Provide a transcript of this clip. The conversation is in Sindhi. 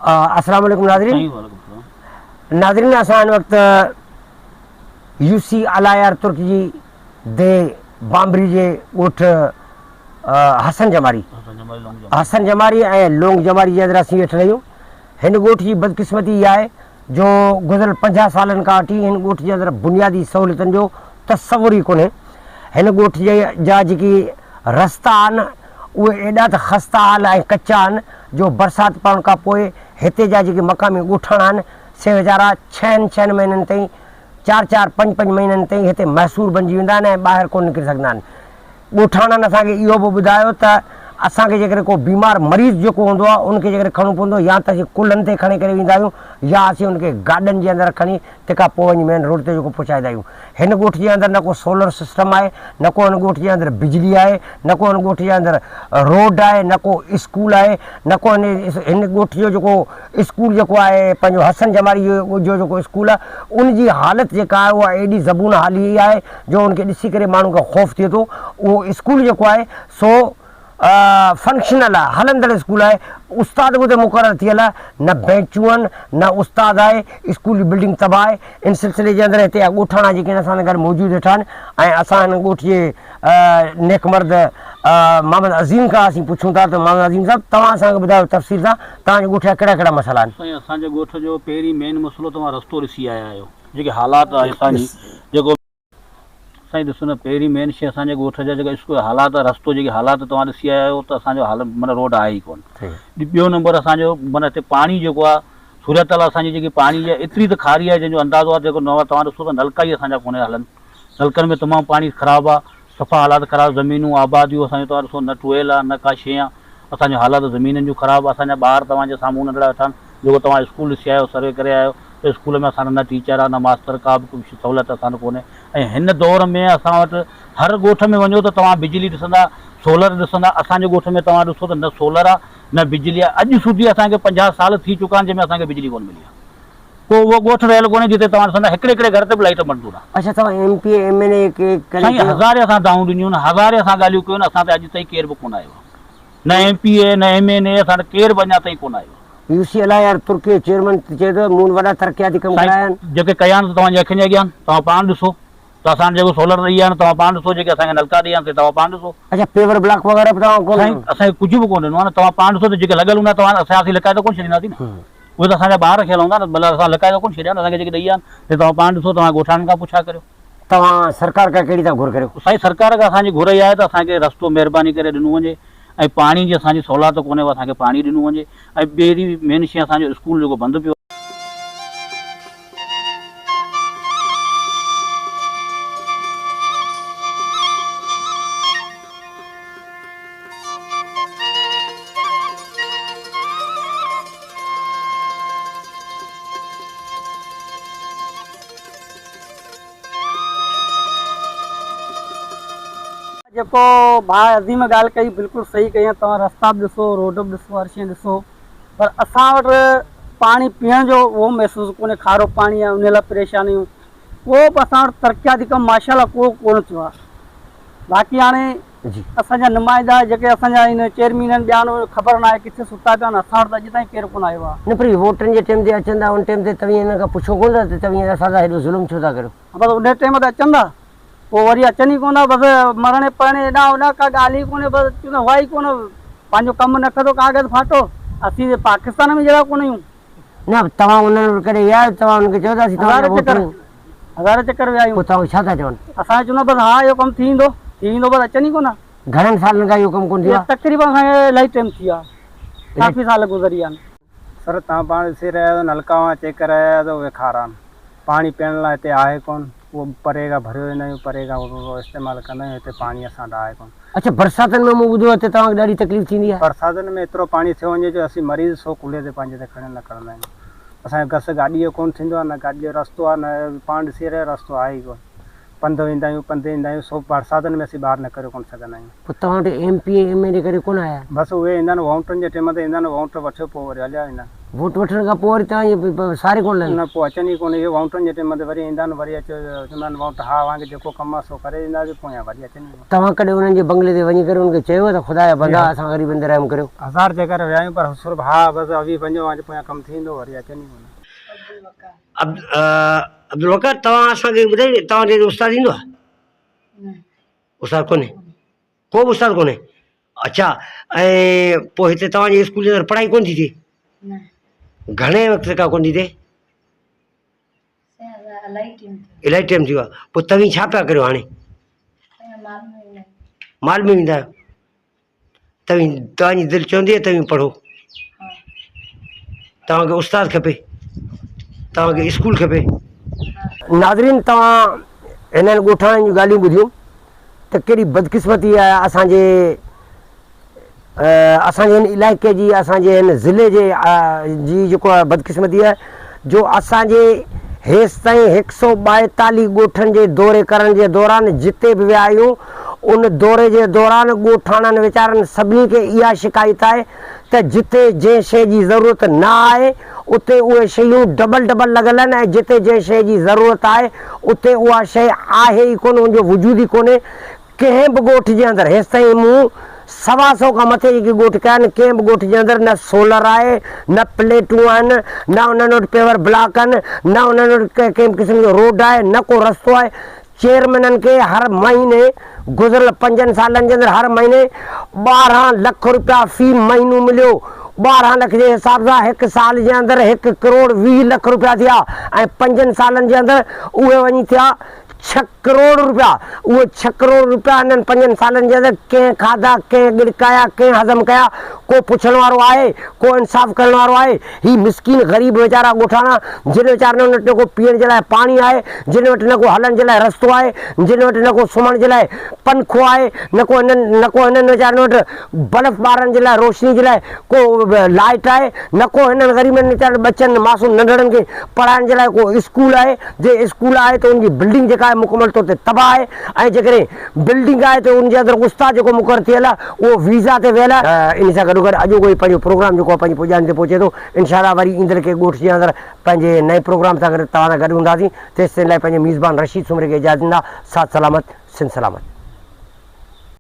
السلام عليڪم ناظرين ناظرين اسان هن وقت يو سي الايار ترڪ جي the بامبري جي ڳوٺ حسن جماري حسن جماري ۽ لونگ جماري جي اندر اسين ويٺل آهيون هن ڳوٺ جي بدقسمتي اها آهي جو گذريل 50 سالن کان وٺي هن ڳوٺ جي اندر بنيادي سهولتن جو تصور ئي ڪونهي. هن ڳوٺ جي جا جيڪي رستا آهن اهي ايڏا ته خسته حال ۽ ڪچا آهن جو برسات پوڻ کان پوء هتي جا جيڪي مقامي ڳوٺاڻا آهن سي ويچارا ڇهن ڇهن مهينن تائين چار چار پنج پنج مهينن تائين هتي محصور بنجي ويندا آهن ۽ ٻاهر ڪونه نڪري سگهندا آهن. ڳوٺاڻن اسان کي اهو به ٻڌايو ته اسان کي جيڪڏهن ڪو بيمار مريض جيڪو هوندو آهي ان کي جيڪڏهن کڻڻو پوندو آهي يا ته اسين ڪلهن تي کڻي ڪري ويندا آهيون يا اسين ان کي گاڏن جي اندر کڻي تنهن کان پوء وڃي مين روڊ تي جيڪو پهچائيندا آهيون. هن ڳوٺ جي اندر نه ڪو سولر سسٽم آهي نه ڪو هن ڳوٺ جي اندر بجلي آهي نه ڪو هن ڳوٺ جي اندر روڊ آهي نه ڪو اسڪول آهي نه ڪو هن هن ڳوٺ جو جيڪو اسڪول جيڪو آهي پنهنجو حسن جماري جو جيڪو اسڪول آهي ان جي حالت جيڪا آهي اها ايڏي زبون حالي آهي جو ان کي ڏسي ڪري ماڻهو کي خوف ٿئي ٿو اهو اسڪول جيڪو آهي سو فنڪشنل آهي هلندڙ اسڪول آهي استاد به اتي مقرر ٿيل آهي نه بينچون آهن نه استاد آهي اسڪول جي بلڊنگ تباهه آهي ان سلسلي جي اندر هتي ڳوٺاڻا جيڪي آهن اسان سان گڏ موجود ويٺا آهن ۽ اسان هن ڳوٺ جي نيڪ مرد محمد عظيم کان اسين پڇون ٿا ته محمد عظيم صاحب توهان اسان کي ٻڌايو تفصيل سان توهان جي ڳوٺ جا ڪهڙا ڪهڙا مسئلا آهن. سائين اسان جي ڳوٺ جو پهرين مين مسئلو توهان رستو ڏسي آيا آهيو جيڪي حالات آهي اسان جي جيڪو سائين ڏسو نه پهرين مين شي اسان جي ڳوٺ جا جيڪا اسڪول حالات رستو جيڪي حالات توهان ڏسي آيا آهيو ته اسان جو حال معنيٰ روڊ آهي ئي ڪونه ٻيو نمبر اسان جو معنيٰ هتي پاڻي جيڪو آهي صورت حال اسان جي جيڪي پاڻي جي ايتري ته کاري آهي جنهن جو اندازو آهي جيڪو توهان ڏسو ته نلڪا ئي اسان جا ڪونه هلن نلڪن ۾ تمام پاڻي خراب آهي صفا حالات خراب زمينون آباديون اسان جو توهان ڏسو نه ٽويل آهي نه ڪا شي آهي اسان جو حالات زمينن جون خراب اسان جا ٻار توهان جي سامهون ننڍڙا ويٺا آهن جيڪو توهان اسڪول ڏسي آيا آهيو سروي ڪري آيا آهيو ته اسڪول ۾ اسان وٽ نه ٽيچر آهي نه ماستر ڪا به ڪجهه سهولت اسان وٽ ڪونهي ۽ هن دور ۾ اسان وٽ هر ڳوٺ ۾ وڃو ته توهان بجلي ڏسندا سولر ڏسندا اسان جي ڳوٺ ۾ توهان ڏسو ته نه سولر آهي نه بجلي آهي اڄ سوڌي اسان کي 50 سال ٿي چڪا آهن جنهن ۾ اسان کي بجلي ڪونه ملي آهي ڪو اهو ڳوٺ رهيل ڪونهي جتي توهان ڏسندا هڪڙي هڪڙي گهر تي به لائيٽ منظور آهي. اڇا توهان ايم پي اي ايم اين اي کي ڪڏهن سائين هزارين اسان دانهون ڏنيون آهن هزارين اسان ڳالهيون ڪيون آهن اسان تي اڄ تائين ڪير به ڪونه آيو آهي نه ايم پي اي نه ايم اين اي اسان وٽ ڪير به اڃا تائين ڪونه آيو آهي. يو سي الاء يار ترڪي جو چيئرمين چئي ٿو مون وڏا ترقياتي ڪم ڪرايا آهن. سائين جيڪي ڪيا آهن سي توهان جي اکين جي اڳيان آهن توهان پاڻ ڏسو ته اسان وٽ جيڪو سولر ڏئي ويا آهن توهان پاڻ ڏسو جيڪي اسان کي نلڪا ڏئي ويا آهن سي توهان پاڻ ڏسو. اڇا پيور بلاڪ وغيره به توهان ڪونه سائين ڏنو. اسان کي ڪجهه به ڪونه ڏنو آهي نه توهان پاڻ ڏسو ته جيڪي لڳل هوندا توهان اسان اسين لڪائي ته ڪونه ڇڏينداسين نه اهي ته اسان جا ٻار رکيل هوندا نه ڀلا اسان لڪائي ته ڪونه ڇڏيا نه اسان کي جيڪي ڏئي ويا آهن سي توهان پاڻ ڏسو توهان ڳوٺاڻن کان پڇا ڪريو. توهان سرڪار کان ڪهڙي ٿا گهر ڪريو؟ سائين سرڪار کان اسان جي گهر اها آهي ته اسان کي رستو مهرباني ڪري ڏنو وڃي ۽ پاڻي جي اسان جي سهولت ڪونهي اها اسان کي پاڻي ڏنو وڃي ۽ ٻيري مين شيء اسان جو اسڪول جيڪو بند پيو جيڪو ڀاء عظيم ڳالهه ڪئي بلڪل صحيح ڪئي آهي توهان رستا به ڏسو روڊ به ڏسو هر شيء ڏسو پر اسان وٽ پاڻي پيئڻ جو اهو محسوس ڪونهي کارو پاڻي آهي ان لاء پريشان آهيون ڪو به اسان وٽ ترقياتي ڪم ماشاء الله ڪو ڪونه ٿيو آهي باقي هاڻي اسان جا نمائندا جيڪي اسان جا آهن چيئرمين آهن ٻيا آهن خبر ناهي ڪٿي ستا پيا آهن اسان وٽ ته اڄ تائين ڪير ڪونه آيو آهي. نه پر هي ووٽن جي ٽيم تي اچن ٿا ان ٽيم تي توهين هنن کان پڇو ڪونه ٿا ته توهين اسان سان هيڏو ظلم ڇو ٿا ڪريو. بس انهي ٽيم تي اچن ٿا پوء وري اچن ئي ڪونه ٿا بس مرڻي پرڻي هيڏانهن هوڏانهن ڪا ڳالهه ئي ڪونهي بس چوندا هئا ئي ڪونه پنهنجو ڪم نه کتو ڪاغذ ڦاٽو اسين پاڪستان ۾ جهڙا ڪونه آهيون. نه توهان انهن وٽ ڪڏهن ويا آهيو توهان انهن کي چيو ته اسين توهان جا ووٽ آهيون. هزار چڪر ويا آهيون. پوء توهان کي ڇا ٿا چون؟ اسان کي چوندا بس ها اهو ڪم ٿي ويندو ٿي ويندو بس اچن ئي ڪونه. گهڻن سالن کان اهو ڪم ڪونه ٿيو آهي؟ تقريبن اسان کي الاهي ٽيم ٿي ويو آهي ڪافي سال گذري ويا آهن. سر توهان پاڻ ڏسي رهيا آهيو نلڪا اوهان چيڪ ڪرايا آهيو ته اهي کارا آهن پاڻي پيئڻ لاء هتي آهي ڪونه اهو به پري کان ڀريو ويندا آهيون پري کان اهو استعمال ڪندا آهيون هتي پاڻي اسان وٽ آهي ڪونه. اڇا برساتن ۾ مون ٻڌو آهي ته توهان کي ڏاڍي تڪليف ٿيندي آهي. برساتن ۾ ايترو پاڻي ٿيو وڃي جو اسين مريض سو ڪلهي تي پنهنجي تي کڻي نه کڻندا آهيون اسان جو گس گاڏي جو ڪونه ٿيندو آهي نه گاڏي جو رستو آهي نه پاڻ ڏسي رهيا آهيو رستو آهي ئي ڪونه پنڌ ويندا آهيون پنڌ ايندا آهيون سو برساتن ۾ اسين ٻاهر نڪري ڪونه سگهندا آهيون. پوء توهان وٽ ايم پي اي ايم اين اي ڪڏهن ڪونه آيا؟ بس اهي ايندا آهن ووٽن جي ٽيم تي ايندا آهن ووٽ وٺيو پوء وري هليا ويندا آهن. ووٽ وٺڻ کان پوء وري توهان جي ساري ڪونه لهن. نه پوء اچن ئي ڪونه. اهي ووٽن جي ٽيم تي وري ايندا آهن وري اچي چوندا آهن ووٽ ها اوهان کي جيڪو ڪم آهي سو ڪري ڏينداسين پويان وري اچن ئي ڪونه. توهان ڪڏهن انهن جي بنگلي تي وڃي ڪري انهن کي چيو ته خدا جا بندا اسان غريبن تي رحم ڪريو. هزار چڪر ويا آهيون پر صرف ها بس اوهين وڃو اوهان جي پويان ڪم ٿي ويندو وري اچن ئي ڪونه. عبدالوقار توهان اسان کي ٻڌايو توهان جي استاد ايندو آهي؟ نه. استاد ڪونهي؟ ڪو به استاد ڪونهي؟ اڇا ۽ پوء هتي توهان جي اسڪول جي اندر پڙهائي ڪونه ٿي ٿئي؟ نه. گهڻي وقت کان ڪونه ٿي ٿئي؟ الاهي ٽيم ٿي ويو آهي. پوء توهين ڇا پيا ڪريو هاڻي؟ مال ۾ ويندا آهيو. توهين توهان جي دل چوندي آهي توهين پڙهو. توهان کي استاد کپي. توهان کي اسڪول کپي. ناظرين توهان هنن ڳوٺاڻن جون ڳالهيون ٻڌيون ته ڪيڏي بدقسمتي آهي اسان جي اسان جي هن علائقي جي اسان جي هن ضلعي جي جي جيڪو آهي بدقسمتي آهي جو اسان جي هيستائين هڪ سو ٻائيتاليهه ڳوٺن جي دوري ڪرڻ جي دوران جتي به ويا آهيون ان دوري جي دوران ڳوٺاڻن ويچارن سڀني کي اها شڪايت آهي ته جتي جنهن شيء جي ضرورت نه آهي اتي اهي شيون ڊبل ڊبل لڳل آهن ۽ جتي جنهن شيء جي ضرورت آهي اتي اها شيء آهي ئي ڪونه ان جو وجود ئي ڪونهي ڪنهن به ڳوٺ جي اندر هيستائين مون سوا سئو کان مٿي جيڪي ڳوٺ ڪيا آهن ڪنهن به ڳوٺ جي اندر نه سولر آهي نه پليٽون آهن نه انهن وٽ پيور بلاڪ آهن نه انهن وٽ ڪنهن به قسم جو روڊ آهي نه ڪو رستو آهي چيئرمينن کي هر مهيني گذريل پنجن سالن جي اندر هر مهيني 12 لک روپيا في مهينو مليو 12 لک جي حساب سان هڪ سال جي اندر هڪ ڪروڙ 20 لک روپيا ٿيا ۽ پنجن سالن جي اندر اهي وڃي ٿيا ڇهه ڪروڙ روپيا، اهي ڇهه ڪروڙ روپيا انهن پنجن سالن جي اندر ڪنهن کاڌا، ڪنهن ڳڙڪايا، ڪنهن هضم ڪيا، ڪو پڇڻ وارو آهي، ڪو انصاف ڪرڻ وارو آهي؟ هي مسڪين غريب ويچارا ڳوٺاڻا، جن ويچارن وٽ نه ڪو پيئڻ جي لاء پاڻي آهي، جن وٽ نه ڪو هلڻ جي لاء رستو آهي، جن وٽ نه ڪو سمهڻ جي لاء پنکو آهي، نه ڪو هنن نه ڪو هنن ويچارن وٽ بلف ٻارڻ جي لاء روشني جي لاء ڪو لائٽ آهي، نه ڪو هنن غريبن ويچارن ٻچن معصوم ننڍڙن کي پڙهائڻ جي لاء ڪو اسڪول آهي. جي اسڪول آهي ته ان جي بلڊنگ جيڪا آهي مڪمل طور تي تباهه آهي ۽ جيڪڏهن بلڊنگ آهي ته ان جي اندر استاد جيڪو مقرر ٿيل آهي اهو ويزا تي ويل آهي. ان سان گڏوگڏ اڄوڪو هي پنهنجو پروگرام جيڪو آهي پنهنجي پڄاڻي تي پهچي ٿو. انشاء الله وري ايندڙ ڪنهن ڳوٺ جي اندر پنهنجي نئين پروگرام سان گڏ توهان سان گڏ هونداسين. تيستائين لاء پنهنجي ميزبان رشيد سومري کي اجازت ڏيندا. ساٿ سلامت. سنڌ سلامت.